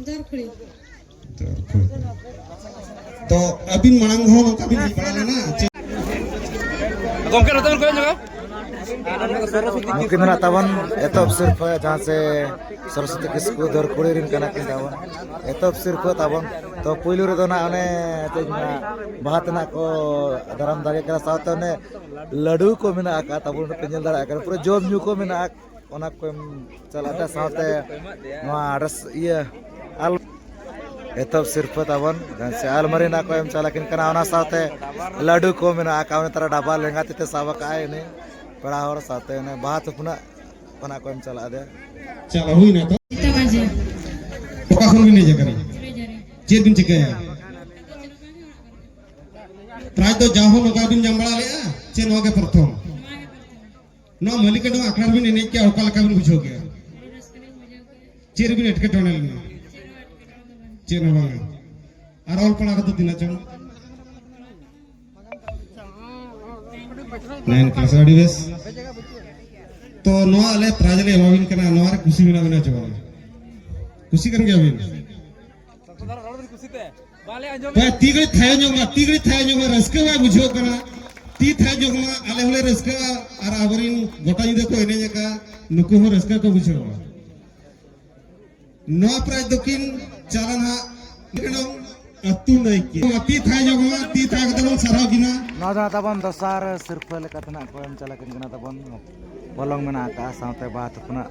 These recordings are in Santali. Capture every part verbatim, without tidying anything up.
ᱫᱟᱨᱠᱷᱩᱲᱤ᱾ ᱛᱚ, ᱟᱹᱵᱤᱱ ᱢᱟᱲᱟᱝ ᱦᱚᱸ ᱱᱚᱝᱠᱟ ᱵᱤᱱ ᱦᱮᱡ ᱵᱟᱲᱟ ᱞᱮᱱᱟ? ᱪᱮᱫ? ᱜᱚᱢᱠᱮ, ᱱᱚᱛᱮ ᱵᱤᱱ ᱠᱚᱭᱚᱜ ᱧᱚᱜᱟ᱾ ᱱᱩᱠᱤᱱ ᱫᱚ ᱱᱟᱜ ᱛᱟᱵᱚᱱ ᱮᱛᱚᱦᱚᱵ ᱥᱤᱨᱯᱷᱟᱹ, ᱡᱟᱦᱟᱸ ᱥᱮ ᱥᱚᱨᱚᱥᱚᱛᱤ ᱠᱤᱥᱠᱩ ᱫᱟᱨᱠᱷᱩᱲᱤ ᱨᱮᱱ ᱠᱟᱱᱟ ᱠᱤᱱ ᱛᱟᱵᱚᱱ᱾ ᱮᱛᱚᱦᱚᱵ ᱥᱤᱨᱯᱷᱟᱹ ᱛᱟᱵᱚᱱ᱾ ᱛᱚ, ᱯᱩᱭᱞᱩ ᱨᱮᱫᱚ ᱱᱟᱜ ᱚᱱᱮ ᱪᱮᱫ ᱤᱧ ᱢᱮᱱᱟ, ᱵᱟᱦᱟ ᱛᱮᱱᱟᱜ ᱠᱚ ᱫᱟᱨᱟᱢ ᱫᱟᱲᱮ ᱠᱟᱱᱟ, ᱥᱟᱶᱛᱮ ᱚᱱᱮ ᱞᱟᱹᱰᱩ ᱠᱚ ᱢᱮᱱᱟᱜ ᱟᱠᱟᱫ ᱛᱟᱵᱚᱱ, ᱯᱮ ᱧᱮᱞ ᱫᱟᱲᱮᱭᱟᱜ ᱠᱟᱱᱟ, ᱯᱩᱨᱟᱹ ᱡᱚᱢ ᱧᱩ ᱠᱚ ᱢᱮᱱᱟᱜᱼᱟ᱾ ᱚᱱᱟ ᱠᱚ ᱮᱢ ᱪᱟᱞᱟᱜ ᱛᱮ, ᱥᱟᱶᱛᱮ ᱱᱚᱣᱟ ᱟᱨᱮᱥ ᱤᱭᱟᱹ ᱟᱞ-, ᱮᱛᱚᱦᱚᱵ ᱥᱤᱨᱯᱷᱟᱹ ᱛᱟᱵᱚᱱ, ᱥᱮ ᱟᱞᱢᱟᱨᱤ ᱨᱮᱱᱟᱜ ᱠᱚ ᱮᱢ ᱪᱟᱞᱟᱜ ᱠᱤᱱ ᱠᱟᱱᱟ᱾ ᱚᱱᱟ ᱥᱟᱶᱛᱮ ᱞᱟᱹᱰᱩ ᱠᱚ ᱢᱮᱱᱟᱜ ᱟᱠᱟᱫ, ᱩᱱᱤ ᱛᱟᱨᱟ ᱰᱟᱵᱟ ᱞᱮᱸᱜᱟ ᱛᱤ ᱛᱮ ᱥᱟᱵ ᱟᱠᱟᱫ ᱟᱭ ᱩᱱᱤ ᱯᱮᱲᱟ ᱦᱚᱲ, ᱥᱟᱶᱛᱮ ᱚᱱᱮ ᱵᱟᱦᱟ ᱛᱷᱩᱯᱱᱟᱹᱜ ᱠᱷᱚᱱᱟᱜ ᱠᱚ ᱮᱢ ᱪᱟᱞᱟᱜᱼᱟ ᱫᱮ᱾ ᱪᱟᱞᱟᱣ ᱦᱩᱭᱱᱟ ᱛᱚ? ᱥᱮᱛᱟᱜ ᱵᱟᱡᱮ᱾ ᱚᱠᱟ ᱠᱷᱚᱱ ᱵᱤᱱ ᱦᱮᱡ ᱟᱠᱟᱱᱟ? ᱪᱮᱫ ᱵᱤᱱ ᱪᱤᱠᱟᱹᱭᱟ? ᱯᱨᱟᱭᱤᱡᱽ ᱫᱚ ᱡᱟᱣ ᱦᱚᱸ ᱱᱚᱝᱠᱟ ᱵᱤᱱ ᱧᱟᱢ ᱵᱟᱲᱟ ᱞᱮᱜᱼᱟ ᱪᱮ ᱱᱚᱣᱟ ᱜᱮ ᱯᱨᱚᱛᱷᱚᱢ? ᱱᱚᱣᱟ ᱢᱟᱹᱞᱤᱠ ᱟᱠᱷᱲᱟ ᱨᱮᱵᱤᱱ ᱮᱱᱮᱡ ᱠᱮᱜᱼᱟ, ᱚᱠᱟ ᱞᱮᱠᱟ ᱵᱤᱱ ᱵᱩᱡᱷᱟᱹᱣ ᱠᱮᱜᱼᱟ? ᱪᱮᱫ ᱨᱮᱵᱤᱱ ᱮᱴᱠᱮᱴᱚᱬᱮ ᱞᱮᱱᱟ? ᱪᱮᱫ ᱦᱚᱸ ᱵᱟᱝᱟ᱾ ᱟᱨ ᱚᱞ ᱯᱟᱲᱦᱟᱣ ᱠᱚᱫᱚ ᱛᱤᱱᱟᱹᱜ ᱪᱚᱝ? ᱱᱟᱭᱤᱱ ᱠᱞᱟᱥ, ᱟᱹᱰᱤ ᱵᱮᱥ᱾ ᱛᱚ, ᱱᱚᱣᱟ ᱟᱞᱮ ᱯᱨᱟᱭᱤᱡᱽ ᱞᱮ ᱮᱢᱟᱵᱤᱱ ᱠᱟᱱᱟ, ᱱᱚᱣᱟ ᱨᱮ ᱠᱩᱥᱤ ᱢᱮᱱᱟᱜ ᱵᱤᱱᱟ ᱪᱮ ᱵᱟᱝ? ᱠᱩᱥᱤ ᱠᱟᱱ ᱜᱮᱭᱟᱵᱤᱱ? ᱵᱟᱭ, ᱛᱤ ᱜᱷᱟᱹᱲᱤ ᱛᱷᱟᱭᱚ ᱧᱚᱜ ᱢᱟ, ᱛᱤ ᱜᱷᱟᱹᱲᱤ ᱛᱷᱟᱭᱚ ᱧᱚᱜ ᱢᱟ, ᱨᱟᱹᱥᱠᱟᱹ ᱵᱟᱭ ᱵᱩᱡᱷᱟᱹᱣ ᱠᱟᱱᱟ᱾ ᱛᱤ ᱛᱷᱟᱭᱚ ᱧᱚᱜ ᱢᱟ, ᱟᱞᱮ ᱦᱚᱸᱞᱮ ᱨᱟᱹᱥᱠᱟᱹᱜᱼᱟ ᱟᱨ ᱟᱵᱚᱨᱤᱱ ᱜᱚᱴᱟ ᱧᱤᱫᱟᱹ ᱠᱚ ᱮᱱᱮᱡ ᱟᱠᱟᱫ, ᱱᱩᱠᱩ ᱦᱚᱸ ᱨᱟᱹᱥᱠᱟᱹ ᱠᱚ ᱵᱩᱡᱷᱟᱹᱣᱟ᱾ ᱱᱚᱣᱟ ᱯᱨᱟᱭᱤᱡᱽ ᱫᱚᱠᱤᱱ ᱪᱟᱞᱟᱱ ᱦᱟᱸᱜ ᱟᱹᱛᱩ ᱱᱟᱭᱠᱮ᱾ ᱛᱤ ᱛᱷᱟᱭᱚ ᱧᱚᱜ ᱢᱟ, ᱛᱤ ᱛᱷᱟᱭᱚ ᱠᱟᱛᱮ ᱵᱚᱱ ᱥᱟᱨᱦᱟᱣ ᱠᱤᱱᱟ᱾ ᱱᱚᱣᱟ ᱫᱚ ᱛᱟᱵᱚᱱ ᱫᱚᱥᱟᱨ ᱥᱤᱨᱯᱷᱟᱹ ᱞᱮᱠᱟᱛᱮ ᱱᱟᱜ ᱠᱚ ᱮᱢ ᱪᱟᱞᱟᱜ ᱠᱤᱱ ᱠᱟᱱᱟ ᱛᱟᱵᱚᱱ᱾ ᱯᱚᱞᱚᱝ ᱢᱮᱱᱟᱜ ᱟᱠᱟᱫᱼᱟ, ᱥᱟᱶᱛᱮ ᱵᱟᱦᱟ ᱛᱷᱩᱯᱱᱟᱹᱜ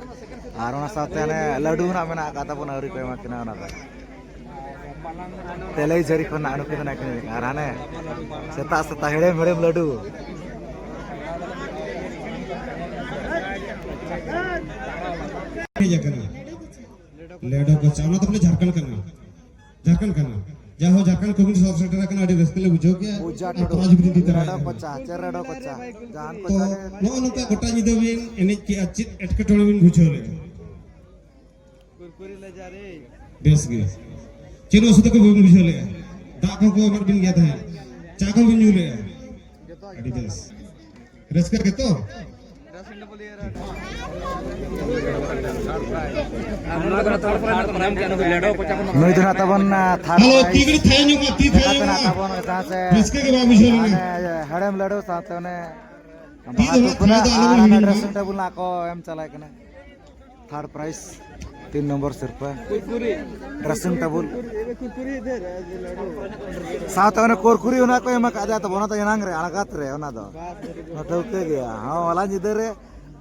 ᱟᱨ ᱚᱱᱟ ᱥᱟᱶᱛᱮ ᱦᱟᱱᱮ ᱞᱟᱹᱰᱩ ᱦᱚᱸ ᱱᱟᱜ ᱢᱮᱱᱟᱜ ᱟᱠᱟᱫ ᱛᱟᱵᱚᱱ, ᱟᱹᱣᱨᱤ ᱠᱚ ᱮᱢᱟ ᱠᱤᱱᱟ ᱚᱱᱟ ᱫᱚ᱾ ᱛᱮᱞᱮᱭ ᱡᱷᱟᱹᱨᱤ ᱠᱷᱚᱱ ᱱᱟᱜ ᱱᱩᱠᱤᱱ ᱫᱚ ᱱᱟᱜ ᱠᱤᱱ ᱟᱨ ᱦᱟᱱᱮ ᱥᱮᱛᱟᱜ ᱥᱮᱛᱟᱜ ᱦᱮᱲᱮᱢ ᱦᱮᱲᱮᱢ ᱞᱟᱹᱰᱩ᱾ ᱦᱮᱡ ᱟᱠᱟᱱᱟ᱾ ᱞᱮᱰᱚ ᱠᱚᱪᱟ, ᱚᱱᱟ ᱫᱚ ᱵᱚᱞᱮ ᱡᱷᱟᱲᱠᱷᱚᱸᱰ ᱠᱟᱱᱟ᱾ ᱡᱷᱟᱲᱠᱷᱚᱸᱰ ᱠᱟᱱᱟ᱾ ᱡᱟᱦᱟᱸ ᱦᱚᱸ ᱡᱷᱟᱲᱠᱷᱚᱸᱰ ᱠᱷᱚᱱ ᱵᱤᱱ ᱥᱚᱦᱚᱨ ᱥᱮᱴᱮᱨ ᱟᱠᱟᱱᱟ, ᱟᱹᱰᱤ ᱨᱟᱹᱥᱠᱟᱹ ᱞᱮ ᱵᱩᱡᱷᱟᱹᱣ ᱠᱮᱜᱼᱟ᱾ ᱯᱩᱡᱟ ᱟᱨ ᱴᱩᱰᱩ᱾ ᱯᱨᱟᱭᱤᱡᱽ ᱵᱤᱱ ᱤᱫᱤ ᱛᱚᱨᱟᱭᱟ᱾ ᱞᱮᱰᱚ ᱠᱚᱪᱟ, ᱪᱮᱫ ᱞᱮᱰᱚ ᱠᱚᱪᱟ? ᱡᱟᱦᱟᱱ ᱛᱚ, ᱠᱚᱪᱟ ᱜᱮ᱾ ᱱᱚᱜᱼᱚ ᱱᱚᱝᱠᱟ ᱜᱚᱴᱟ ᱧᱤᱫᱟᱹ ᱵᱤᱱ ᱮᱱᱮᱡ ᱠᱮᱜᱼᱟ, ᱪᱮᱫ ᱮᱴᱠᱮᱴᱚᱬᱮ ᱵᱤᱱ ᱵᱩᱡᱷᱟᱹᱣ ᱞᱮᱜᱼᱟ? ᱵᱮᱥ ᱜᱮ᱾ ᱪᱮᱫ ᱚᱥᱩᱵᱤᱫᱷᱟ ᱠᱚ ᱵᱟᱵᱤᱱ ᱵᱩᱡᱷᱟᱹᱣ ᱞᱮᱜᱼᱟ? ᱫᱟᱜ ᱠᱚᱦᱚᱸ ᱠᱚ ᱮᱢᱟᱫ ᱵᱤᱱ ᱜᱮᱭᱟ ᱛᱟᱦᱮᱸᱫ, ᱪᱟ ᱠᱚᱦᱚᱸ ᱵᱤᱱ ᱧᱩ ᱞᱮᱜᱼᱟ? ᱟᱹᱰᱤ ᱵᱮᱥ᱾ ᱨᱟᱹᱥᱠᱟᱹ ᱜᱮᱛᱚ? ᱱᱩᱭ ᱫᱚ ᱱᱟᱜ ᱛᱟᱵᱚᱱ, ᱟ, ᱛᱷᱟᱨᱰ ᱦᱮᱞᱳ, ᱯᱨᱟᱭᱤᱡᱽ ᱛᱤ ᱠᱟᱹᱴᱤᱡ ᱛᱷᱟᱭᱚ ᱧᱚᱜ ᱢᱟ, ᱛᱤ ᱛᱷᱟᱭᱚ ᱞᱮᱠᱟᱛᱮ ᱧᱚᱜ ᱱᱟᱜ ᱢᱟ᱾ ᱛᱟᱵᱚᱱ ᱡᱟᱦᱟᱸ ᱥᱮ ᱨᱟᱹᱥᱠᱟᱹ ᱜᱮ ᱵᱟᱝ ᱵᱩᱡᱷᱟᱹᱣ ᱞᱮᱱᱟ᱾ ᱦᱟᱱᱮ ᱦᱮᱲᱮᱢ ᱞᱟᱹᱰᱩ ᱥᱟᱶᱛᱮ ᱚᱱᱮ ᱛᱤ ᱫᱚ ᱱᱟᱜ ᱛᱷᱟᱭᱚ ᱫᱚ ᱟᱞᱚ ᱟᱨ ᱵᱚᱱ ᱦᱟᱱᱟ ᱦᱤᱲᱤᱧ ᱢᱟ᱾ ᱰᱨᱮᱥᱤᱝ ᱴᱮᱵᱩᱞ ᱱᱟᱜ ᱠᱚ ᱮᱢ ᱪᱟᱞᱟᱭ ᱠᱟᱱᱟ᱾ ᱛᱷᱟᱨᱰ ᱯᱨᱟᱭᱤᱡᱽ, ᱛᱤᱱ ᱱᱚᱢᱵᱚᱨ ᱥᱤᱨᱯᱟᱹ, ᱰᱨᱮᱥᱤᱝ ᱴᱮᱵᱩᱞ᱾ ᱥᱟᱶᱛᱮ ᱚᱱᱮ ᱠᱩᱨᱠᱩᱨᱤ ᱚᱱᱟ ᱠᱚ ᱮᱢ ᱟᱠᱟᱫ ᱫᱮᱭᱟ ᱛᱟᱵᱚᱱ, ᱚᱱᱟ ᱫᱚ ᱮᱱᱟᱝ ᱨᱮ, ᱟᱬᱜᱟᱛ ᱨᱮ, ᱚᱱᱟ ᱫᱚ᱾ ᱚᱱᱟ ᱴᱷᱟᱹᱣᱠᱟᱹ ᱜᱮᱭᱟ᱾ ᱦᱚᱸ, ᱦᱚᱞᱟ ᱧᱤᱫᱟᱹ ᱨᱮ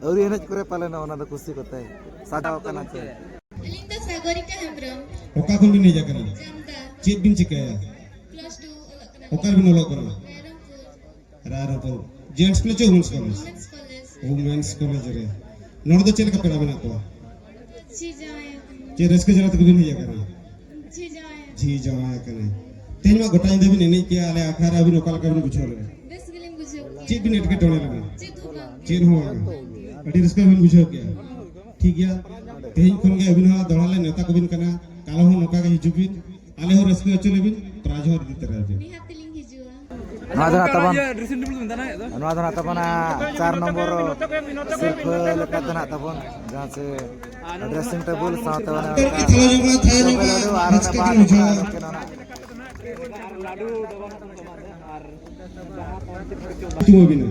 ᱟᱹᱣᱨᱤ ᱮᱱᱮᱡ ᱠᱚᱨᱮ ᱯᱟᱞᱮᱱ ᱚᱱᱟ ᱫᱚ ᱠᱩᱥᱤ ᱠᱚᱛᱮ ᱥᱟᱡᱟᱣ ᱠᱟᱱᱟ ᱪᱮ᱾ ᱟᱹᱞᱤᱧ ᱫᱚ ᱥᱟᱜᱚᱨᱤᱠᱟ ᱦᱮᱢᱵᱨᱚᱢ᱾ ᱚᱠᱟ ᱠᱷᱚᱱ ᱵᱤᱱ ᱦᱮᱡ ᱟᱠᱟᱱᱟ? ᱡᱟᱢᱛᱟ᱾ ᱪᱮᱫ ᱵᱤᱱ ᱪᱤᱠᱟᱹᱭᱟ? ᱯᱞᱟᱥ ᱴᱩ ᱚᱞᱚᱜ ᱠᱟᱱᱟ᱾ ᱚᱠᱟ ᱨᱮᱵᱤᱱ ᱚᱞᱚᱜ ᱠᱟᱱᱟ? ᱨᱟᱭᱨᱚᱝᱯᱩᱨ᱾ ᱨᱟᱭᱨᱚᱝᱯᱩᱨ᱾ ᱡᱮᱱᱴᱥ ᱠᱚᱞᱮᱡᱽ ᱪᱮ ᱣᱩᱢᱮᱱᱥ ᱠᱚᱞᱮᱡᱽ? ᱣᱩᱢᱮᱱᱥ ᱠᱚᱞᱮᱡᱽ᱾ ᱣᱩᱢᱮᱱᱥ ᱠᱚᱞᱮᱡᱽ ᱨᱮ᱾ ᱱᱚᱰᱮ ᱫᱚ ᱪᱮᱫ ᱞᱮᱠᱟ ᱯᱮᱲᱟ ᱢᱮᱱᱟᱜ ᱠᱚᱣᱟ? ᱡᱷᱤ ᱡᱟᱶᱟᱭ ᱟᱠᱟᱱᱟ᱾ ᱪᱮᱫ ᱨᱟᱹᱥᱠᱟᱹ ᱡᱟᱞᱟ ᱛᱮᱜᱮ ᱵᱤᱱ ᱦᱮᱡ ᱟᱠᱟᱱᱟ? ᱡᱷᱤ ᱡᱟᱶᱟᱭ᱾ ᱡᱷᱤ ᱡᱟᱶᱟᱭ ᱟᱠᱟᱱᱟᱭ᱾ ᱛᱮᱦᱮᱧ ᱢᱟ ᱜᱚᱴᱟ ᱧᱤᱫᱟᱹ ᱵᱤᱱ ᱮᱱᱮᱡ ᱠᱮᱜᱼᱟ ᱟᱞᱮ ᱟᱠᱷᱲᱟ ᱨᱮ, ᱟᱹᱵᱤᱱ ᱚᱠᱟ ᱞᱮᱠᱟ ᱵᱤᱱ ᱵᱩᱡᱷᱟᱹᱣ ᱞᱮᱫᱟ? ᱵᱮᱥ ᱜᱮᱞᱤᱧ ᱵᱩᱡᱷᱟᱹᱣ ᱠᱮᱜᱼᱟ᱾ ᱪᱮᱫ ᱵᱤᱱ ᱮᱴᱠᱮᱴᱚᱬᱮ ᱞᱮᱱᱟ? ᱪᱮᱫ ᱦᱚᱸ ᱵᱟᱝ᱾ ᱪᱮᱫ ᱦᱚᱸ ᱵᱟᱝᱟ᱾ ᱟᱹᱰᱤ ᱨᱟᱹᱥᱠᱟᱹ ᱵᱤᱱ ᱵᱩᱡᱷᱟᱹᱣ ᱠᱮᱜᱼᱟ᱾ ᱴᱷᱤᱠ ᱜᱮᱭᱟ, ᱛᱮᱦᱮᱧ ᱠᱷᱚᱱ ᱜᱮ ᱟᱹᱵᱤᱱ ᱦᱚᱸ ᱫᱚᱦᱲᱟ ᱞᱮ ᱱᱮᱣᱛᱟ ᱠᱚᱵᱤᱱ ᱠᱟᱱᱟ, ᱠᱟᱞᱚᱢ ᱦᱚᱸ ᱱᱚᱝᱠᱟ ᱜᱮ ᱦᱤᱡᱩᱜ ᱵᱤᱱ, ᱟᱞᱮ ᱦᱚᱸ ᱨᱟᱹᱥᱠᱟᱹ ᱦᱚᱪᱚ ᱞᱮᱵᱤᱱ, ᱯᱨᱟᱭᱤᱡᱽ ᱦᱚᱸ ᱤᱫᱤ ᱛᱚᱨᱟᱭ ᱵᱤᱱ᱾ ᱱᱤᱦᱟᱹᱛ ᱞᱤᱧ ᱦᱤᱡᱩᱜᱼᱟ᱾ ᱱᱚᱣᱟ ᱫᱚ ᱱᱟᱜ ᱛᱟᱵᱚᱱ, ᱱᱚᱣᱟ ᱫᱚ ᱱᱟᱜ ᱛᱟᱵᱚᱱᱟ ᱪᱟᱨ ᱱᱚᱢᱵᱚᱨ ᱥᱤᱨᱯᱷᱟᱹ ᱞᱮᱠᱟᱛᱮ ᱱᱟᱜ ᱛᱟᱵᱚᱱ, ᱡᱟᱦᱟᱸ ᱪᱮ ᱰᱨᱮᱥᱤᱝ ᱴᱮᱵᱩᱞ ᱥᱟᱶᱛᱮ ᱚᱱᱮ ᱚᱱᱠᱟ ᱛᱷᱟᱭᱚ ᱧᱚᱜ ᱢᱟ, ᱛᱷᱟᱭᱚ ᱧᱚᱜ ᱢᱟ, ᱞᱟᱹᱰᱩ ᱟᱨ ᱚᱱᱮ ᱨᱟᱹᱥᱠᱟᱹ ᱜᱮ ᱵᱟᱨ ᱵᱩᱡᱷᱟᱹᱜᱼᱟ᱾ ᱚᱱᱟ ᱧᱩᱛᱩᱢ ᱟᱹᱵᱤᱱᱟ?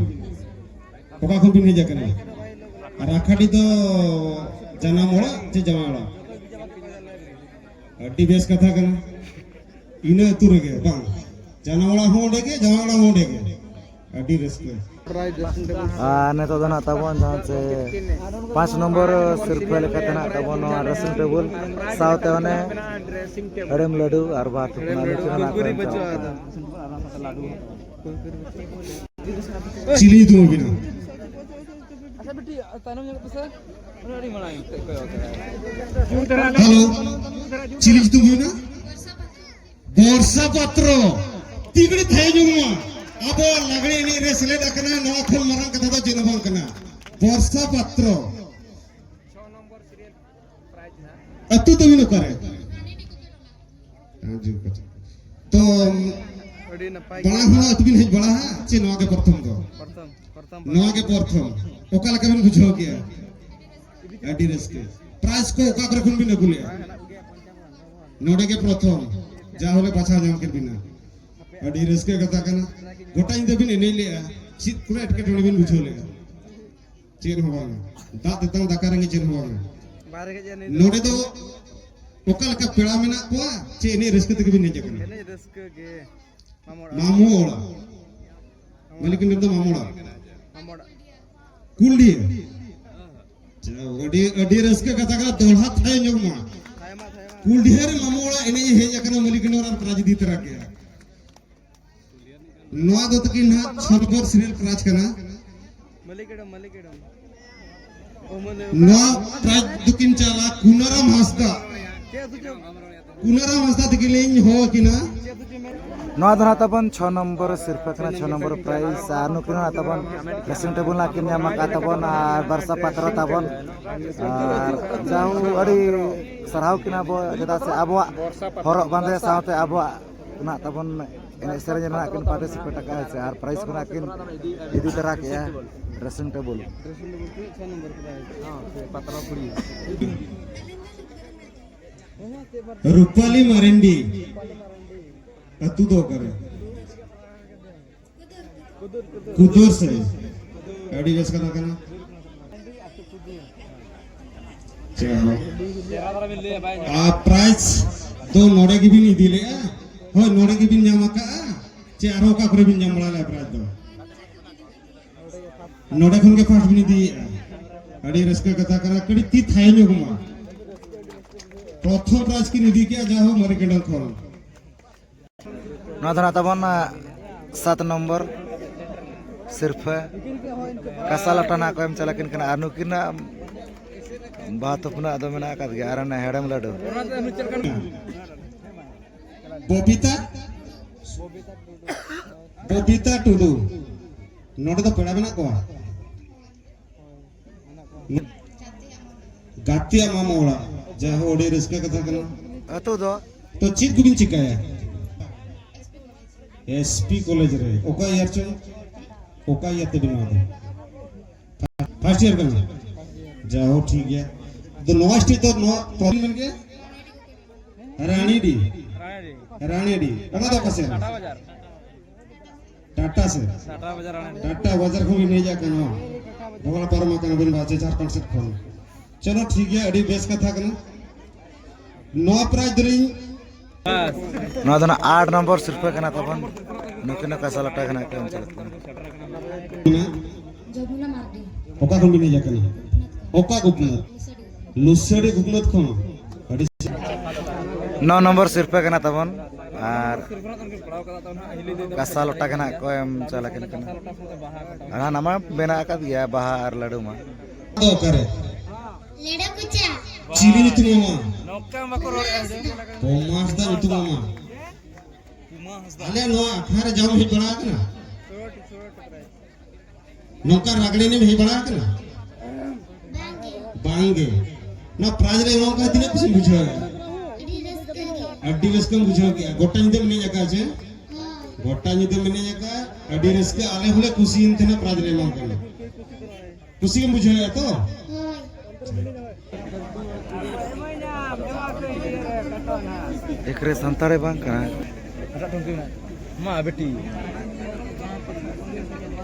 ᱚᱠᱟ ᱠᱷᱚᱱ ᱵᱤᱱ ᱦᱮᱡ ᱟᱠᱟᱱᱟ? ᱨᱟᱠᱷᱟᱰᱤ ᱫᱚ ᱡᱟᱱᱟᱢ ᱚᱲᱟᱜ ᱪᱮ ᱡᱟᱶᱟᱭ ᱚᱲᱟᱜ? ᱟᱹᱰᱤ ᱵᱮᱥ ᱠᱟᱛᱷᱟ ᱠᱟᱱᱟ᱾ ᱤᱱᱟᱹ ᱟᱹᱛᱩ ᱨᱮᱜᱮ ᱵᱟᱝ? ᱡᱟᱱᱟᱢ ᱚᱲᱟᱜ ᱦᱚᱸ ᱚᱸᱰᱮ ᱜᱮ, ᱡᱟᱶᱟᱭ ᱚᱲᱟᱜ ᱦᱚᱸ ᱚᱸᱰᱮ ᱜᱮ᱾ ᱟᱹᱰᱤ ᱨᱟᱹᱥᱠᱟᱹ᱾ ᱟᱨ ᱱᱤᱛᱚᱜ ᱫᱚ ᱱᱟᱜ ᱛᱟᱵᱚᱱ ᱡᱟᱦᱟᱸ ᱪᱮ ᱯᱟᱸᱪ ᱱᱚᱢᱵᱚᱨ ᱥᱤᱨᱯᱷᱟᱹ ᱞᱮᱠᱟᱛᱮ ᱱᱟᱜ ᱛᱟᱵᱚᱱ ᱱᱚᱣᱟ ᱰᱨᱮᱥᱤᱝ ᱴᱮᱵᱩᱞ ᱥᱟᱶᱛᱮ ᱚᱱᱮ ᱦᱮᱲᱮᱢ ᱞᱟᱹᱰᱩ ᱟᱨ ᱵᱟᱨ ᱴᱩᱠᱩᱱ ᱟᱹᱞᱩ ᱪᱚᱯ ᱱᱟᱜ ᱠᱚ ᱮᱢ ᱪᱟᱞᱟᱜ ᱠᱟᱱᱟ᱾ ᱪᱤᱞᱤ ᱧᱩᱛᱩᱢ ᱟᱹᱵᱤᱱᱟ? ᱟᱪᱪᱷᱟ ᱵᱤᱴᱤ, ᱛᱟᱭᱱᱚᱢ ᱧᱚᱜ ᱯᱮᱥᱮ᱾ ᱩᱱᱤ ᱟᱹᱰᱤ ᱢᱟᱲᱟᱝ ᱛᱮ ᱠᱚᱭᱚᱜ ᱠᱟᱫᱟᱭ᱾ ᱦᱮᱞᱳ, ᱪᱤᱞᱤ ᱧᱩᱛᱩᱢ ᱦᱩᱭᱱᱟ? ᱵᱚᱨᱥᱟ ᱯᱟᱛᱨᱚ᱾ ᱛᱤ ᱠᱟᱹᱴᱤᱡ ᱛᱷᱟᱭᱚ ᱧᱚᱜ ᱢᱟ᱾ ᱟᱵᱚ ᱞᱟᱜᱽᱲᱮ ᱮᱱᱮᱡ ᱨᱮ ᱥᱮᱞᱮᱫ ᱟᱠᱟᱱᱟ, ᱱᱚᱣᱟ ᱠᱷᱚᱱ ᱢᱟᱨᱟᱝ ᱠᱟᱛᱷᱟ ᱫᱚ ᱪᱮᱫ ᱦᱚᱸ ᱵᱟᱝ ᱠᱟᱱᱟ᱾ ᱵᱚᱨᱥᱟ ᱯᱟᱛᱨᱚ᱾ ᱟᱹᱛᱩ ᱛᱟᱹᱵᱤᱱ ᱚᱠᱟᱨᱮ? ᱦᱮᱸ, ᱡᱩ ᱠᱟᱪᱟ᱾ ᱛᱚ, ᱟᱹᱰᱤ ᱱᱟᱯᱟᱭ ᱜᱮ᱾ ᱢᱟᱲᱟᱝ ᱦᱚᱸ ᱟᱹᱛᱩ ᱵᱤᱱ ᱦᱮᱡ ᱵᱟᱲᱟ ᱦᱟ ᱪᱮ ᱱᱚᱣᱟ ᱜᱮ ᱯᱨᱚᱛᱷᱚᱢ ᱫᱚ? ᱯᱨᱚᱛᱷᱚᱢ, ᱯᱨᱚᱛᱷᱚᱢ, ᱱᱚᱣᱟ ᱯᱨᱚᱛᱷᱚᱢ᱾ ᱜᱮ ᱯᱨᱚᱛᱷᱚᱢ᱾ ᱚᱠᱟ ᱞᱮᱠᱟ ᱵᱤᱱ ᱵᱩᱡᱷᱟᱹᱣ ᱠᱮᱜᱼᱟ? ᱟᱹᱰᱤ ᱟᱹᱰᱤ ᱨᱟᱹᱥᱠᱟᱹ᱾ ᱯᱨᱟᱭᱤᱡᱽ ᱠᱚ ᱚᱠᱟ ᱠᱚᱨᱮ ᱠᱷᱚᱱ ᱵᱤᱱ ᱟᱹᱜᱩ ᱞᱮᱜᱼᱟ? ᱱᱚᱰᱮ ᱜᱮ ᱯᱨᱚᱛᱷᱚᱢ, ᱡᱟ ᱦᱚᱞᱮ ᱵᱟᱪᱷᱟᱣ ᱧᱟᱢ ᱠᱮᱫ ᱵᱤᱱᱟ᱾ ᱟᱹᱰᱤ ᱨᱟᱹᱥᱠᱟᱹ ᱠᱟᱛᱷᱟ ᱠᱟᱱᱟ᱾ ᱜᱚᱴᱟ ᱧᱤᱫᱟᱹ ᱵᱤᱱ ᱮᱱᱮᱡ ᱞᱮᱜᱼᱟ, ᱪᱮᱫ ᱠᱚᱨᱮ ᱮᱴᱠᱮᱴᱚᱬᱮ ᱵᱤᱱ ᱵᱩᱡᱷᱟᱹᱣ ᱞᱮᱜᱼᱟ? ᱪᱮᱫ ᱦᱚᱸ ᱵᱟᱝ᱾ ᱫᱟᱜ ᱛᱮᱛᱟᱝ ᱫᱟᱠᱟ ᱨᱮᱸᱜᱮᱡ ᱪᱮᱫ ᱦᱚᱸ ᱵᱟᱝ᱾ ᱵᱟᱭ ᱨᱮᱸᱜᱮᱡ ᱟᱹᱱᱤᱡ ᱫᱚ᱾ ᱱᱚᱰᱮ ᱫᱚ ᱚᱠᱟ ᱞᱮᱠᱟ ᱯᱮᱲᱟ ᱢᱮᱱᱟᱜ ᱠᱚᱣᱟ, ᱪᱮ ᱮᱱᱮᱡ ᱨᱟᱹᱥᱠᱟᱹ ᱛᱮᱜᱮ ᱵᱤᱱ ᱦᱮᱡ ᱟᱠᱟᱱᱟ? ᱮᱱᱮᱡ ᱨᱟᱹᱥᱠᱟᱹ ᱜᱮ᱾ ᱢᱟᱢᱚ ᱚᱲᱟᱜ᱾ ᱢᱟᱢᱚ ᱚᱲᱟᱜ᱾ ᱢᱟᱹᱞᱤᱠ ᱫᱚ ᱢᱟᱢᱚ ᱚᱲᱟᱜ᱾ ᱢᱟᱢᱚ ᱚᱲᱟᱜ᱾ ᱠᱩᱞᱰᱤᱦᱟᱹ᱾ ᱟᱪᱪᱷᱟ, ᱟᱹᱰᱤ, ᱟᱹᱰᱤ ᱨᱟᱹᱥᱠᱟᱹ ᱠᱟᱛᱷᱟ ᱠᱟᱱᱟ, ᱫᱚᱦᱲᱟ ᱛᱷᱟᱭᱚ ᱧᱚᱜ ᱢᱟ᱾ ᱛᱷᱟᱭᱚ ᱢᱟ, ᱛᱷᱟᱭᱚ ᱢᱟ᱾ ᱠᱩᱞᱰᱤᱦᱟᱹ ᱨᱮ ᱢᱟᱢᱚ ᱚᱲᱟᱜ ᱮᱱᱮᱡ ᱮ ᱦᱮᱡ ᱟᱠᱟᱱᱟ, ᱢᱟᱹᱞᱤᱠ ᱟᱨ ᱯᱨᱟᱭᱤᱡᱽ ᱤᱫᱤ ᱛᱚᱨᱟ ᱠᱮᱜᱼᱟ᱾ ᱱᱚᱣᱟ ᱫᱚ ᱛᱟᱹᱠᱤᱱ ᱦᱟᱸᱜ ᱪᱷᱚ ᱱᱚᱢᱵᱚᱨ serial prize ᱠᱟᱱᱟ᱾ ᱢᱟᱹᱞᱤᱠ ᱮᱰᱚᱢ, ᱢᱟᱹᱞᱤᱠ ᱮᱰᱚᱢ᱾ ᱚ, ᱢᱟᱹᱞᱤᱠ᱾ ᱱᱚᱣᱟ prize ᱫᱚᱠᱤᱱ ᱪᱟᱞᱟ ᱠᱩᱱᱟᱨᱟᱢ ᱦᱟᱸᱥᱫᱟ᱾ ᱪᱮᱫ ᱟᱹᱛᱩ ᱪᱚ? ᱠᱩᱱᱟᱨᱟᱢ ᱦᱟᱸᱥᱫᱟ ᱛᱟᱹᱠᱤᱱ ᱞᱤᱧ ᱦᱚᱦᱚ ᱟᱹᱠᱤᱱᱟ᱾ ᱱᱚᱣᱟ ᱫᱚ ᱱᱟᱜ ᱛᱟᱵᱚᱱ ᱪᱷᱚ ᱱᱚᱢᱵᱚᱨ ᱥᱤᱨᱯᱷᱟᱹ ᱠᱟᱱᱟ, ᱪᱷᱚ ᱱᱚᱢᱵᱚᱨ prize᱾ ᱟᱨ ᱱᱩᱠᱤᱱ ᱦᱚᱸ ᱱᱟᱜ ᱛᱟᱵᱚᱱ dressing table ᱱᱟᱜ ᱠᱤᱱ ᱧᱟᱢ ᱟᱠᱟᱫ ᱛᱟᱵᱚᱱ, ᱟᱨ ᱵᱟᱨᱥᱟ ᱯᱟᱛᱨᱚ ᱛᱟᱵᱚᱱ᱾ ᱟᱨ ᱡᱟᱦᱳ, ᱟᱹᱰᱤ ᱥᱟᱨᱦᱟᱣ ᱠᱤᱱᱟ ᱵᱚ, ᱪᱮᱫᱟᱜ ᱥᱮ ᱟᱵᱚᱣᱟᱜ ᱦᱚᱨᱚᱜ ᱵᱟᱸᱫᱮ ᱥᱟᱶᱛᱮ ᱟᱵᱚᱣᱟᱜ ᱱᱟᱜ ᱛᱟᱵᱚᱱ ᱮᱱᱮᱡ ᱥᱮᱨᱮᱧ ᱨᱮᱱᱟᱜ ᱠᱤᱱ participate ᱟᱠᱟᱫᱼᱟ ᱥᱮ, ᱟᱨ prize ᱠᱚ ᱱᱟᱜ ᱠᱤᱱ ᱤᱫᱤ ᱛᱟᱨᱟ ᱠᱮᱜᱼᱟ, dressing table᱾ ᱨᱩᱯᱟᱞᱤ ᱢᱟᱨᱮᱱᱰᱤ, ᱟᱹᱛᱩ ᱫᱚ ᱚᱠᱟᱨᱮ? ᱠᱩᱫᱩᱨ ᱥᱮ? ᱟᱹᱰᱤ ᱵᱮᱥ ᱠᱟᱛᱷᱟ ᱠᱟᱱᱟ᱾ ᱪᱮ ᱦᱚᱸ᱾ ᱟᱨ prize ᱫᱚ ᱱᱚᱰᱮ ᱜᱮᱵᱤᱱ ᱤᱫᱤ ᱞᱮᱜᱼᱟ? ᱦᱳᱭ, ᱱᱚᱰᱮ ᱜᱮᱵᱤᱱ ᱧᱟᱢ ᱟᱠᱟᱜᱼᱟ? ᱪᱮ ᱟᱨᱦᱚᱸ ᱚᱠᱟ ᱠᱚᱨᱮ ᱵᱤᱱ ᱧᱟᱢ ᱵᱟᱲᱟ ᱞᱮᱜᱼᱟ prize ᱫᱚ? ᱱᱚᱰᱮ ᱠᱷᱚᱱ ᱜᱮ first ᱵᱤᱱ ᱤᱫᱤᱭᱮᱜᱼᱟ᱾ ᱟᱹᱰᱤ ᱨᱟᱹᱥᱠᱟᱹ ᱠᱟᱛᱷᱟ ᱠᱟᱱᱟ, ᱠᱟᱹᱴᱤᱡ ᱛᱤ ᱛᱷᱟᱭᱚ ᱧᱚᱜ ᱢᱟ᱾ ᱯᱨᱚᱛᱷᱚᱢ prize ᱠᱤᱱ ᱤᱫᱤ ᱠᱮᱜᱼᱟ, ᱡᱟᱦᱳ ᱢᱟᱨᱤ ᱠᱮᱸᱰᱚᱝ ᱠᱷᱚᱱ᱾ ᱱᱚᱣᱟ ᱫᱚ ᱱᱟᱜ ᱛᱟᱵᱚᱱ, ᱟ, ᱥᱟᱛ ᱱᱚᱢᱵᱚᱨ ᱥᱤᱨᱯᱷᱟᱹ ᱠᱟᱥᱟ ᱞᱟᱴᱟ ᱱᱟᱜ ᱠᱚ ᱮᱢ ᱪᱟᱞᱟᱜ ᱠᱤᱱ ᱠᱟᱱᱟ᱾ ᱟᱨ ᱱᱩᱠᱤᱱᱟᱜ ᱵᱟᱦᱟ ᱛᱷᱩᱯᱱᱟᱹᱜ ᱫᱚ ᱢᱮᱱᱟᱜ ᱟᱠᱟᱫ ᱜᱮᱭᱟ, ᱟᱨ ᱚᱱᱟ ᱦᱮᱲᱮᱢ ᱞᱟᱹᱰᱩ᱾ ᱵᱚᱵᱤᱛᱟ, ᱵᱚᱵᱤᱛᱟ ᱴᱩᱰᱩ, ᱱᱚᱰᱮ ᱫᱚ ᱯᱮᱲᱟ ᱢᱮᱱᱟᱜ ᱠᱚᱣᱟ? ᱜᱟᱛᱮᱭᱟᱜ ᱢᱟᱢᱟ ᱚᱲᱟᱜ, ᱡᱟᱦᱳ, ᱟᱹᱰᱤ ᱨᱟᱹᱥᱠᱟᱹ ᱠᱟᱛᱷᱟ ᱠᱟᱱᱟ᱾ ᱟᱹᱛᱩ ᱫᱚ? ᱛᱚ ᱪᱮᱫ ᱠᱚᱵᱤᱱ ᱪᱤᱠᱟᱹᱭᱟ? S P college ᱨᱮ᱾ ᱚᱠᱟ year ᱪᱚᱝ? ᱚᱠᱟ year ᱛᱮᱵᱤᱱ ᱱᱚᱣᱟ ᱫᱚ? First year ᱠᱟᱱᱟ᱾ ᱡᱟᱭᱦᱳᱠ, ᱴᱷᱤᱠ ᱜᱮᱭᱟ᱾ ᱟᱫᱚ ᱱᱚᱣᱟ ᱥᱴᱮᱡ ᱫᱚ ᱱᱚᱣᱟ ᱯᱨᱚᱵᱞᱮᱢ ᱢᱮᱱ ᱜᱮ ᱨᱟᱱᱤᱰᱤ᱾ ᱨᱟᱱᱤᱰᱤ᱾ ᱚᱠᱟ ᱫᱚ ᱚᱠᱟ ᱥᱮᱫ? ᱴᱟᱴᱟ ᱥᱮᱫ᱾ ᱴᱟᱴᱟ ᱵᱟᱡᱟᱨ ᱠᱷᱚᱱ ᱵᱤᱱ ᱦᱮᱡ ᱟᱠᱟᱱᱟ᱾ ᱵᱟᱵᱟ ᱯᱟᱨᱚᱢ ᱟᱠᱟᱱᱟ ᱵᱤᱱ ᱵᱟᱥ ᱡᱷᱟᱲᱠᱷᱚᱸᱰ ᱥᱮᱫ ᱠᱷᱚᱱ᱾ ᱪᱚᱞᱚ, ᱴᱷᱤᱠ ᱜᱮᱭᱟ, ᱟᱹᱰᱤ ᱵᱮᱥ ᱠᱟᱛᱷᱟ ᱠᱟᱱᱟ᱾ ᱱᱚᱣᱟ ᱯᱨᱟᱭᱤᱡᱽ ᱫᱚᱞᱤᱧ ᱱᱚᱣᱟ ᱫᱚ ᱱᱟᱜ ᱟᱴ ᱱᱚᱢᱵᱚᱨ ᱥᱤᱨᱯᱟᱹ ᱠᱟᱱᱟ ᱛᱟᱵᱚᱱ᱾ ᱱᱩᱠᱤᱱ ᱦᱚᱸ ᱠᱟᱥᱟ ᱞᱟᱴᱟ ᱠᱷᱚᱱᱟᱜ ᱠᱚ ᱮᱢ ᱪᱟᱞᱟᱜ ᱠᱟᱱᱟ᱾ ᱡᱚᱢᱩᱱᱟ ᱢᱟᱨᱰᱤ᱾ ᱚᱠᱟ ᱠᱷᱚᱱ ᱵᱤᱱ ᱦᱮᱡ ᱟᱠᱟᱱᱟ? ᱚᱠᱟ ᱜᱳᱯᱤᱱᱟᱛᱷ? ᱞᱩᱥᱟᱹᱰᱤ ᱜᱳᱯᱤᱱᱟᱛᱷ ᱠᱷᱚᱱ᱾ ᱟᱹᱰᱤ ᱱᱚ ᱱᱚᱢᱵᱚᱨ ᱥᱤᱨᱯᱟᱹ ᱠᱟᱱᱟ ᱛᱟᱵᱚᱱ᱾ ᱟᱨ ᱠᱟᱥᱟ ᱞᱚᱴᱟ ᱜᱮ ᱱᱟᱜ ᱠᱚ ᱮᱢ ᱪᱟᱞ ᱟᱹᱠᱤᱱ ᱠᱟᱱᱟ᱾ ᱟᱨ ᱦᱟᱱᱟ ᱢᱟ ᱢᱮᱱᱟᱜ ᱟᱠᱟᱫ ᱜᱮᱭᱟ, ᱵᱟᱦᱟ ᱟᱨ ᱞᱟᱹᱰᱩ ᱢᱟ᱾ ᱚᱠᱟᱨᱮ? ᱞᱮᱰᱟ ᱠᱚᱪᱟ᱾ ᱪᱤᱞᱤ ᱧᱩᱛᱩᱢ ᱟᱢᱟ? ᱱᱚᱝᱠᱟ ᱵᱟᱠᱚ ᱨᱚᱲᱮᱫᱼᱟ᱾ ᱠᱚᱢᱟᱥ ᱫᱟ ᱧᱩᱛᱩᱢ ᱟᱢᱟ? ᱟᱞᱮ ᱱᱚᱣᱟ ᱟᱠᱷᱲᱟ ᱨᱮ ᱡᱟᱣ ᱦᱮᱡ ᱵᱟᱲᱟ ᱟᱠᱟᱱᱟ? ᱱᱚᱝᱠᱟ ᱨᱟᱜᱽᱲᱮ ᱮᱱᱮᱡ ᱦᱮᱡ ᱵᱟᱲᱟ ᱟᱠᱟᱱᱟ? ᱵᱟᱝᱜᱮ᱾ ᱱᱚᱣᱟ ᱯᱨᱟᱭᱤᱡᱽ ᱞᱮ ᱮᱢᱟᱢ ᱠᱟᱱᱟ, ᱛᱤᱱᱟᱹᱜ ᱠᱩᱥᱤᱢ ᱵᱩᱡᱷᱟᱹᱣ ᱮᱫᱟ? ᱟᱹᱰᱤ ᱨᱟᱹᱥᱠᱟᱹ ᱜᱮ᱾ ᱟᱹᱰᱤ ᱨᱟᱹᱥᱠᱟᱹᱢ ᱵᱩᱡᱷᱟᱹᱣ ᱠᱮᱜᱼᱟ? ᱜᱚᱴᱟ ᱧᱤᱫᱟᱹᱢ ᱮᱱᱮᱡ ᱟᱠᱟᱫ ᱪᱮ? ᱦᱳᱭ᱾ ᱜᱚᱴᱟ ᱧᱤᱫᱟᱹᱢ ᱮᱱᱮᱡ ᱟᱠᱟᱫ, ᱟᱹᱰᱤ ᱨᱟᱹᱥᱠᱟᱹ᱾ ᱟᱞᱮ ᱦᱚᱸᱞᱮ ᱠᱩᱥᱤᱭᱮᱱ ᱛᱟᱦᱮᱱᱟ ᱯᱨᱟᱭᱤᱡᱽ ᱞᱮ ᱮᱢᱟᱢ ᱠᱟᱱᱟ᱾ ᱠᱩᱥᱤ ᱜᱮᱢ ᱵᱩᱡᱷᱟᱹᱣᱮᱫᱼᱟ ᱛᱚ? ᱦᱳᱭ᱾ ᱮᱠᱨᱮ ᱥᱟᱱᱛᱟᱲᱮ ᱵᱟᱝ ᱠᱟᱱᱟ᱾ ᱢᱟ ᱵᱤᱴᱤ᱾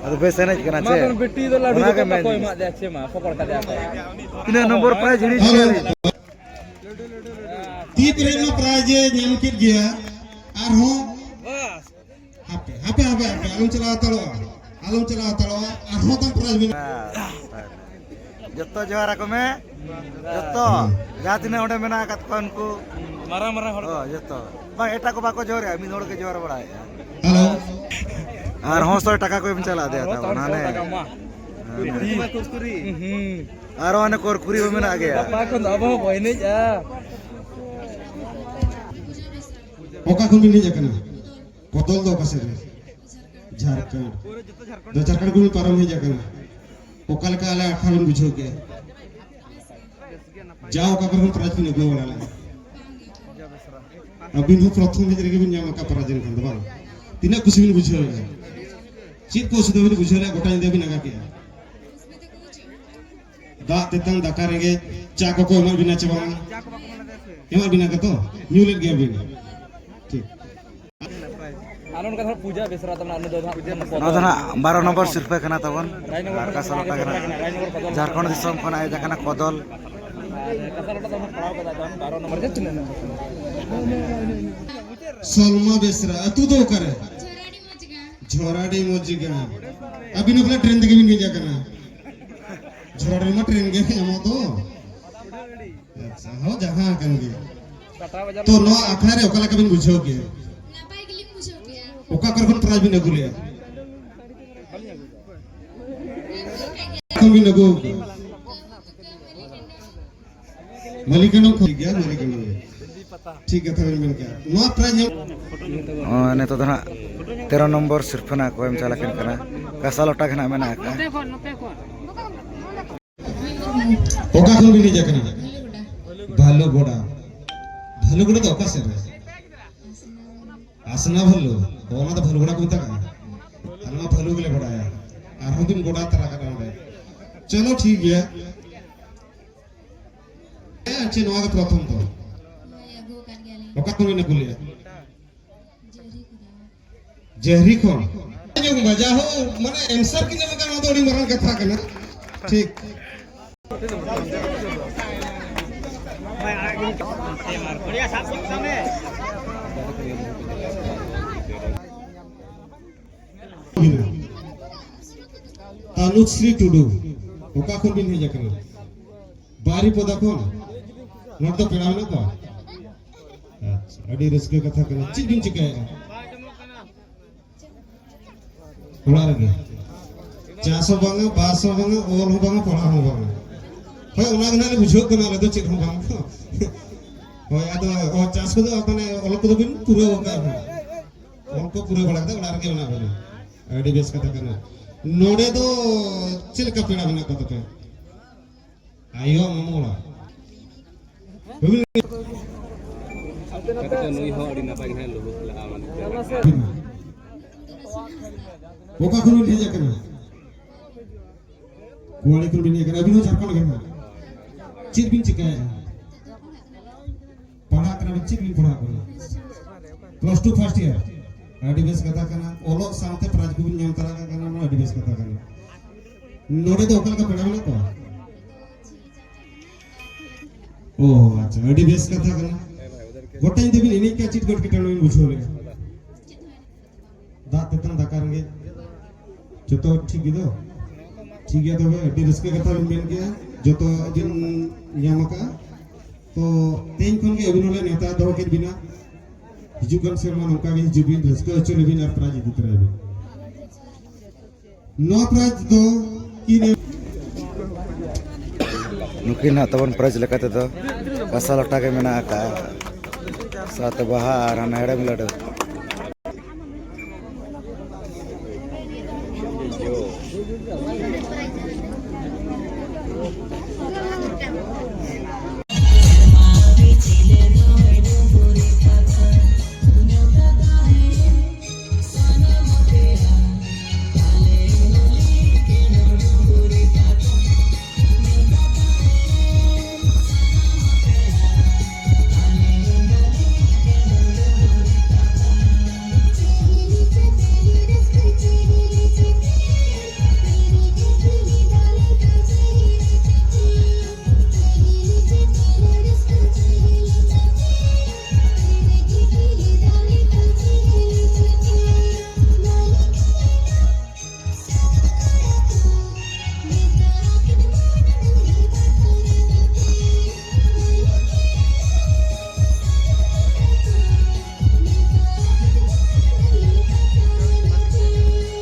ᱟᱫᱚ ᱵᱮᱥ ᱮᱱᱮᱡ ᱠᱟᱱᱟ ᱢᱟ ᱪᱮ? ᱵᱤᱴᱤ ᱫᱚ ᱞᱟᱹᱰᱩ ᱚᱱᱟ ᱫᱚ ᱜᱮ ᱚᱠᱟ ᱢᱮᱱ ᱠᱚ ᱡᱤᱱᱤᱥ᱾ ᱮᱢᱟᱜ ᱫᱮᱭᱟ ᱪᱮ ᱢᱟ, ᱯᱷᱚᱠᱚᱲ ᱠᱟᱫᱮᱭᱟ ᱠᱚ᱾ ᱛᱤᱱᱟᱹᱜ ᱱᱚᱢᱵᱚᱨ ᱯᱨᱟᱭᱤᱡᱽ ᱦᱤᱲᱤᱧ ᱠᱮᱫᱟ ᱞᱤᱧ᱾ ᱛᱤ ᱯᱮᱨᱮᱡ ᱢᱟ ᱯᱨᱟᱭᱤᱡᱽ ᱮ ᱧᱟᱢ ᱠᱮᱫ ᱜᱮᱭᱟ᱾ ᱟᱨᱦᱚᱸ ᱵᱟᱥ᱾ ᱦᱟᱯᱮ, ᱦᱟᱯᱮ, ᱦᱟᱯᱮ, ᱦᱟᱯᱮ, ᱟᱞᱚᱢ ᱪᱟᱞᱟᱣ ᱦᱟᱛᱟᱲᱚᱜᱼᱟ, ᱟᱞᱚᱢ ᱪᱟᱞᱟᱣ ᱦᱟᱛᱟᱲᱚᱜᱼᱟ, ᱟᱨᱦᱚᱸ ᱛᱟᱢ ᱯᱨᱟᱭᱤᱡᱽ ᱢᱮᱱᱟᱜᱼᱟ᱾ ᱡᱚᱛᱚ ᱡᱚᱦᱟᱨ ᱟᱠᱚ ᱢᱮ, ᱡᱚᱛᱚ᱾ ᱦᱩᱸ᱾ ᱡᱟᱦᱟᱸ ᱛᱤᱱᱟᱹᱜ ᱚᱸᱰᱮ ᱢᱮᱱᱟᱜ ᱟᱠᱟᱫ ᱠᱚᱣᱟ ᱩᱱᱠᱩ᱾ ᱢᱟᱨᱟᱝ ᱢᱟᱨᱟᱝ ᱦᱚᱲ᱾ ᱦᱳᱭ, ᱡᱚᱛᱚ᱾ ᱵᱟᱝ, ᱮᱴᱟᱜ ᱠᱚ ᱵᱟᱠᱚ ᱡᱚᱦᱟᱨᱮᱜᱼᱟ, ᱢᱤᱫ ᱦᱚᱲ ᱜᱮ ᱡᱚᱦᱟᱨ ᱵᱟᱲᱟᱭᱮᱜᱼᱟ᱾ ᱦᱮᱞᱳ᱾ ᱟᱨᱦᱚᱸ ᱥᱚᱭ ᱴᱟᱠᱟ ᱠᱚ ᱮᱢ ᱪᱟᱞᱟᱜ ᱫᱮᱭᱟ ᱛᱟᱵᱚᱱ, ᱦᱟᱱᱮ᱾ ᱦᱩᱸ᱾ ᱟᱨᱚ ᱦᱟᱱᱮ ᱠᱚᱨ ᱠᱩᱨᱤ ᱦᱚᱸ ᱢᱮᱱᱟᱜ ᱜᱮᱭᱟ᱾ ᱜᱟᱯᱟ ᱠᱷᱚᱱ ᱫᱚ ᱟᱵᱚ ᱦᱚᱸ ᱵᱚᱱ ᱮᱱᱮᱡᱼᱟ᱾ ᱚᱠᱟ ᱠᱷᱚᱱ ᱵᱤᱱ ᱦᱮᱡ ᱟᱠᱟᱱᱟ? ᱵᱚᱫᱚᱞ ᱫᱚ ᱚᱠᱟ ᱥᱮᱫ ᱨᱮ? ᱡᱷᱟᱲᱠᱷᱚᱸᱰ᱾ ᱫᱚ ᱡᱷᱟᱲᱠᱷᱚᱸᱰ ᱠᱷᱚᱱ ᱯᱟᱨᱚᱢ ᱦᱮᱡ ᱟᱠᱟᱱᱟ᱾ ᱚᱠᱟ ᱞᱮᱠᱟ ᱟᱞᱮ ᱟᱠᱷᱲᱟ ᱵᱤᱱ ᱵᱩᱡᱷᱟᱹᱣ ᱠᱮᱜᱼᱟ? ᱡᱟᱣ ᱚᱠᱟ ᱠᱚᱨᱮ ᱠᱷᱚᱱ ᱯᱨᱟᱭᱤᱡᱽ ᱵᱤᱱ ᱟᱹᱜᱩ ᱵᱟᱲᱟ ᱞᱮᱫᱼᱟ? ᱟᱹᱵᱤᱱ ᱦᱚᱸ ᱯᱨᱚᱛᱷᱚᱢ ᱦᱮᱡ ᱨᱮᱜᱮ ᱵᱤᱱ ᱧᱟᱢ ᱟᱠᱟᱫ ᱯᱨᱟᱭᱤᱡᱽ ᱮᱱᱠᱷᱟᱱ ᱫᱚ, ᱵᱟᱝ? ᱛᱤᱱᱟᱹᱜ ᱠᱩᱥᱤ ᱵᱤᱱ ᱵᱩᱡᱷᱟᱹᱣ ᱮᱫᱼᱟ? ᱪᱮᱫ ᱠᱚ ᱚᱥᱩᱵᱤᱫᱷᱟ ᱵᱤᱱ ᱵᱩᱡᱷᱟᱹᱣ ᱞᱮᱫᱼᱟ? ᱜᱚᱴᱟ ᱧᱤᱫᱟᱹ ᱵᱤᱱ ᱟᱸᱜᱟ ᱠᱮᱜᱼᱟ᱾ ᱫᱟᱜ ᱛᱮᱛᱟᱝ ᱫᱟᱠᱟ ᱨᱮᱸᱜᱮᱡ, ᱪᱟ ᱠᱚᱠᱚ ᱮᱢᱟᱜ ᱵᱤᱱᱟ ᱪᱮ ᱵᱟᱝ? ᱮᱢᱟᱜ ᱵᱤᱱᱟ ᱠᱚ ᱛᱚ? ᱧᱩ ᱞᱮᱫ ᱜᱮᱭᱟ ᱵᱤᱱ? ᱴᱷᱤᱠ᱾ ᱟᱨ ᱱᱚᱝᱠᱟ ᱫᱚ ᱯᱩᱡᱟ ᱵᱮᱥᱨᱟ ᱛᱟᱵᱚᱱᱟ, ᱩᱱᱤ ᱫᱚ ᱱᱟᱦᱟᱜ ᱯᱩᱡᱟ ᱱᱚᱣᱟ ᱫᱚ ᱱᱟᱦᱟᱜ ᱵᱟᱨᱚ ᱱᱚᱢᱵᱚᱨ ᱥᱤᱨᱯᱷᱟᱹ ᱠᱟᱱᱟ ᱛᱟᱵᱚᱱ᱾ ᱟᱨ ᱠᱟᱥᱟ ᱞᱚᱴᱟ ᱠᱟᱱᱟ, ᱡᱷᱟᱲᱠᱷᱚᱸᱰ ᱫᱤᱥᱚᱢ ᱠᱷᱚᱱ ᱦᱮᱡ ᱟᱠᱟᱱᱟ ᱠᱚᱫᱚᱞ᱾ ᱟᱨ ᱠᱟᱥᱟ ᱞᱚᱴᱟ ᱫᱚ ᱱᱟᱦᱟᱜ ᱯᱟᱲᱟᱣ ᱠᱟᱫᱟ ᱫᱟᱢ ᱵᱟᱨᱚ ᱱᱚᱢᱵᱚᱨ᱾ ᱪᱮᱫ ᱛᱤᱱᱟᱹᱜ ᱱᱚᱢᱵᱚᱨ? ᱥᱚᱞᱢᱟ ᱵᱮᱥᱨᱟ, ᱟᱹᱛᱩ ᱫᱚ ᱚᱠᱟᱨᱮ? ᱡᱷᱚᱨᱟᱰᱤ ᱢᱚᱡᱽᱜᱟᱸ᱾ ᱟᱹᱵᱤᱱ ᱦᱚᱸ ᱯᱟᱞᱮ ᱴᱨᱮᱱ ᱛᱮᱜᱮ ᱵᱤᱱ ᱦᱮᱡ ᱟᱠᱟᱱᱟ? ᱡᱷᱚᱨᱟᱰᱤ ᱢᱟ ᱴᱨᱮᱱ ᱜᱮ ᱧᱟᱢᱚᱜ ᱫᱚ᱾ ᱟᱪᱪᱷᱟ, ᱦᱚᱸ, ᱡᱟᱦᱟᱸ ᱠᱟᱱ ᱜᱮ᱾ ᱴᱟᱴᱟ ᱵᱟᱡᱟᱨ ᱛᱚ, ᱱᱚᱣᱟ ᱟᱠᱷᱲᱟ ᱨᱮ ᱚᱠᱟ ᱞᱮᱠᱟ ᱵᱤᱱ ᱵᱩᱡᱷᱟᱹᱣ ᱠᱮᱜᱼᱟ? ᱱᱟᱯᱟᱭ ᱜᱮᱞᱤᱧ ᱵᱩᱡᱷᱟᱹᱣ ᱠᱮᱜᱼᱟ᱾ ᱚᱠᱟ ᱠᱚᱨᱮ ᱠᱷᱚᱱ ᱯᱨᱟᱭᱤᱡᱽ ᱵᱤᱱ ᱟᱹᱜᱩ ᱞᱮᱜᱼᱟ? ᱠᱷᱚᱱ ᱵᱤᱱ ᱟᱹᱜᱩ ᱠᱮᱜᱼᱟ? ᱢᱟᱹᱞᱤᱠᱟᱱᱰᱚᱢ ᱠᱷᱚᱱ᱾ ᱴᱷᱤᱠ ᱜᱮᱭᱟ, ᱢᱟᱹᱞᱤᱠᱟᱱᱰᱚᱢ ᱜᱮ᱾ ᱴᱷᱤᱠ ᱠᱟᱛᱷᱟ ᱵᱤᱱ ᱢᱮᱱ ᱠᱮᱜᱼᱟ᱾ ᱱᱚᱣᱟ ᱯᱨᱟᱭᱤᱡᱽ ᱧᱟᱢ ᱚ, ᱱᱤᱛᱚᱜ ᱫᱚ ᱱᱟᱦᱟᱜ ᱛᱮᱨᱚ ᱱᱚᱢᱵᱚᱨ ᱥᱤᱨᱯᱷᱟᱹ ᱱᱟᱦᱟᱜ ᱠᱚ ᱮᱢ ᱪᱟᱞᱟᱜ ᱠᱟᱱ ᱠᱟᱱᱟ᱾ ᱠᱟᱥᱟ ᱞᱚᱴᱟ ᱜᱮ ᱱᱟᱦᱟᱜ ᱢᱮᱱᱟᱜ ᱟᱠᱟᱫᱼᱟ᱾ ᱚᱠᱟ ᱠᱷᱚᱱ ᱵᱤᱱ ᱦᱮᱡ ᱟᱠᱟᱱᱟ? ᱵᱷᱟᱞᱩᱜᱚᱰᱟ᱾ ᱵᱷᱟᱞᱩᱜᱚᱰᱟ ᱫᱚ ᱚᱠᱟ ᱥᱮᱫ ᱨᱮ? ᱟᱥᱱᱟ ᱵᱷᱟᱞᱩ᱾ ᱚ, ᱚᱱᱟ ᱫᱚ ᱵᱷᱟᱞᱩᱜᱚᱰᱟ ᱠᱚ ᱢᱮᱛᱟᱜ ᱠᱟᱱᱟ᱾ ᱟᱞᱮ ᱢᱟ ᱵᱷᱟᱞᱩ ᱜᱮᱞᱮ ᱵᱟᱰᱟᱭᱟ᱾ ᱟᱨᱦᱚᱸ ᱵᱤᱱ ᱜᱚᱰᱟ ᱛᱟᱨᱟ ᱠᱟᱫᱟ ᱚᱸᱰᱮ᱾ ᱪᱚᱞᱚ, ᱴᱷᱤᱠ ᱜᱮᱭᱟ᱾ ᱦᱮᱸ, ᱪᱮᱫ ᱱᱚᱣᱟ ᱜᱮ ᱯᱨᱚᱛᱷᱚᱢ ᱫᱚ? ᱦᱳᱭ, ᱟᱹᱜᱩ ᱟᱠᱟᱫ ᱜᱮᱭᱟᱞᱤᱧ᱾ ᱚᱠᱟ ᱠᱷᱚᱱ ᱵᱤᱱ ᱟᱹᱜᱩ ᱞᱮᱜᱼᱟ? ᱡᱟᱹᱦᱨᱤ ᱠᱷᱚᱱ᱾ ᱡᱟᱹᱦᱨᱤ ᱠᱷᱚᱱ᱾ ᱟᱸᱡᱚᱢ ᱢᱟ, ᱡᱟᱦᱳ, ᱢᱟᱱᱮ, answer ᱠᱤᱱ ᱮᱢ ᱟᱠᱟᱫ, ᱱᱚᱣᱟ ᱫᱚ ᱟᱹᱰᱤ ᱢᱟᱨᱟᱝ ᱠᱟᱛᱷᱟ ᱠᱟᱱᱟ᱾ ᱴᱷᱤᱠ᱾ ᱛᱟᱱᱩᱥᱨᱤ ᱴᱩᱰᱩ, ᱚᱠᱟ ᱠᱷᱚᱱ ᱵᱤᱱ ᱦᱮᱡ ᱟᱠᱟᱱᱟ? ᱵᱟᱨᱤᱯᱚᱫᱟ ᱠᱷᱚᱱ? ᱱᱚᱰᱮ ᱫᱚ ᱯᱮᱲᱟ ᱢᱮᱱᱟᱜ ᱠᱚᱣᱟ? ᱟᱪᱪᱷᱟ, ᱟᱹᱰᱤ ᱨᱟᱹᱥᱠᱟᱹ ᱠᱟᱛᱷᱟ ᱠᱟᱱᱟ᱾ ᱪᱮᱫ ᱵᱤᱱ ᱪᱤᱠᱟᱹᱭᱮᱫᱼᱟ? ᱚᱲᱟᱜ ᱨᱮᱜᱮ᱾ ᱪᱟᱥ ᱦᱚᱸ ᱵᱟᱝᱟ, ᱵᱟᱥ ᱦᱚᱸ ᱵᱟᱝᱟ, ᱚᱞ ᱦᱚᱸ ᱵᱟᱝᱟ, ᱯᱟᱲᱦᱟᱣ ᱦᱚᱸ ᱵᱟᱝᱟ᱾ ᱦᱳᱭ, ᱚᱱᱟ ᱜᱮ ᱱᱟᱜ ᱞᱮ ᱵᱩᱡᱷᱟᱹᱣ ᱠᱟᱱᱟ, ᱟᱞᱮ ᱫᱚ ᱪᱮᱫ ᱦᱚᱸ ᱵᱟᱝ᱾ ᱦᱳᱭ, ᱟᱫᱚ, ᱚ, ᱪᱟᱥ ᱠᱚᱫᱚ ᱢᱟᱱᱮ ᱚᱞ ᱠᱚᱫᱚ ᱵᱤᱱ ᱯᱩᱨᱟᱹᱣ ᱟᱠᱟᱫᱼᱟ ᱱᱟᱜ? ᱚᱞ ᱠᱚ ᱯᱩᱨᱟᱹᱣ ᱵᱟᱲᱟ ᱠᱟᱛᱮ ᱚᱲᱟᱜ ᱨᱮᱜᱮ ᱢᱮᱱᱟᱜ ᱵᱤᱱᱟ᱾ ᱟᱹᱰᱤ ᱵᱮᱥ ᱠᱟᱛᱷᱟ ᱠᱟᱱᱟ᱾ ᱱᱚᱰᱮ ᱫᱚ ᱪᱮᱫ ᱞᱮᱠᱟ ᱯᱮᱲᱟ ᱢᱮᱱᱟᱜ ᱠᱚ ᱛᱟᱯᱮ? ᱟᱭᱳ ᱢᱟᱢᱩ ᱚᱲᱟᱜ᱾ ᱱᱩᱭ ᱦᱚᱸ ᱟᱹᱰᱤ ᱱᱟᱯᱟᱭ ᱜᱮ ᱱᱟᱦᱟᱜ ᱞᱩᱜᱩ ᱞᱟᱜᱟᱣ ᱢᱟᱱᱮ᱾ ᱚᱠᱟ ᱠᱷᱚᱱ ᱵᱤᱱ ᱦᱮᱡ ᱟᱠᱟᱱᱟ? ᱠᱚᱞᱮᱡᱽ ᱨᱮᱵᱤᱱ ᱦᱮᱡ ᱠᱟᱱᱟ, ᱟᱹᱵᱤᱱ ᱦᱚᱸ ᱡᱷᱟᱲᱠᱷᱚᱸᱰ ᱜᱮ ᱢᱮᱱᱟᱜ᱾ ᱪᱮᱫ ᱵᱤᱱ ᱪᱤᱠᱟᱹᱭᱮᱫᱼᱟ? ᱯᱟᱲᱦᱟᱜ ᱠᱟᱱᱟ ᱵᱤᱱ, ᱪᱮᱫ ᱵᱤᱱ ᱯᱟᱲᱦᱟᱜ ᱠᱟᱱᱟ? Plus two first year. ᱟᱹᱰᱤ ᱵᱮᱥ ᱠᱟᱛᱷᱟ ᱠᱟᱱᱟ, ᱚᱞᱚᱜ ᱥᱟᱶᱛᱮ ᱯᱨᱟᱭᱤᱡᱽ ᱠᱚᱵᱤᱱ ᱧᱟᱢ ᱛᱚᱨᱟ ᱠᱟᱜ ᱠᱟᱱᱟ, ᱱᱚᱣᱟ ᱟᱹᱰᱤ ᱵᱮᱥ ᱠᱟᱛᱷᱟ ᱠᱟᱱᱟ᱾ ᱱᱚᱰᱮ ᱫᱚ ᱚᱠᱟ ᱞᱮᱠᱟ ᱯᱮᱲᱟ ᱢᱮᱱᱟᱜ ᱠᱚᱣᱟ? ᱚ, ᱟᱪᱪᱷᱟ, ᱟᱹᱰᱤ ᱵᱮᱥ ᱠᱟᱛᱷᱟ ᱠᱟᱱᱟ᱾ ᱜᱚᱴᱟ ᱧᱤᱫᱟᱹ ᱵᱤᱱ ᱮᱱᱮᱡ ᱠᱮᱜᱼᱟ, ᱪᱮᱫ ᱮᱴᱠᱮᱴᱚᱬᱮ ᱵᱤᱱ ᱵᱩᱡᱷᱟᱹᱣ ᱞᱮᱜᱼᱟ? ᱫᱟᱜ ᱛᱮᱛᱟᱝ ᱫᱟᱠᱟ ᱨᱮᱸᱜᱮᱡ, ᱡᱚᱛᱚ ᱴᱷᱤᱠ ᱜᱮ ᱫᱚ? ᱴᱷᱤᱠ ᱜᱮᱭᱟ, ᱛᱚᱵᱮ ᱟᱹᱰᱤ ᱨᱟᱹᱥᱠᱟᱹ ᱠᱟᱛᱷᱟ ᱵᱤᱱ ᱢᱮᱱ ᱠᱮᱜᱼᱟ, ᱡᱚᱛᱚ ᱵᱤᱱ ᱧᱟᱢ ᱟᱠᱟᱜᱼᱟ᱾ ᱛᱚ ᱛᱮᱦᱮᱧ ᱠᱷᱚᱱ ᱜᱮ ᱟᱹᱵᱤᱱ ᱦᱚᱸᱞᱮ ᱱᱮᱣᱛᱟ ᱫᱚᱦᱚ ᱠᱮᱫ ᱵᱤᱱᱟ, ᱦᱤᱡᱩᱜ ᱠᱟᱱ ᱥᱮᱨᱢᱟ ᱱᱚᱝᱠᱟ ᱜᱮ ᱦᱤᱡᱩᱜ ᱵᱤᱱ, ᱨᱟᱹᱥᱠᱟᱹ ᱦᱚᱪᱚ ᱞᱮᱵᱤᱱ ᱟᱨ ᱯᱨᱟᱭᱤᱡᱽ ᱤᱫᱤ ᱛᱚᱨᱟᱭ ᱵᱤᱱ᱾ ᱱᱚᱣᱟ ᱯᱨᱟᱭᱤᱡᱽ ᱫᱚ ᱠᱤᱱ ᱮᱢ- ᱱᱩᱠᱤᱱ ᱦᱟᱸᱜ ᱛᱟᱵᱚᱱ ᱯᱨᱟᱭᱤᱡᱽ ᱞᱮᱠᱟ ᱛᱮᱫᱚ ᱠᱟᱸᱥᱟ ᱞᱚᱴᱟ ᱜᱮ ᱢᱮᱱᱟᱜ ᱟᱠᱟᱫᱼᱟ, ᱥᱟᱶᱛᱮ ᱵᱟᱦᱟ ᱟᱨ ᱦᱟᱱᱟ ᱦᱮᱲᱮᱢ ᱞᱟᱹᱰᱩ᱾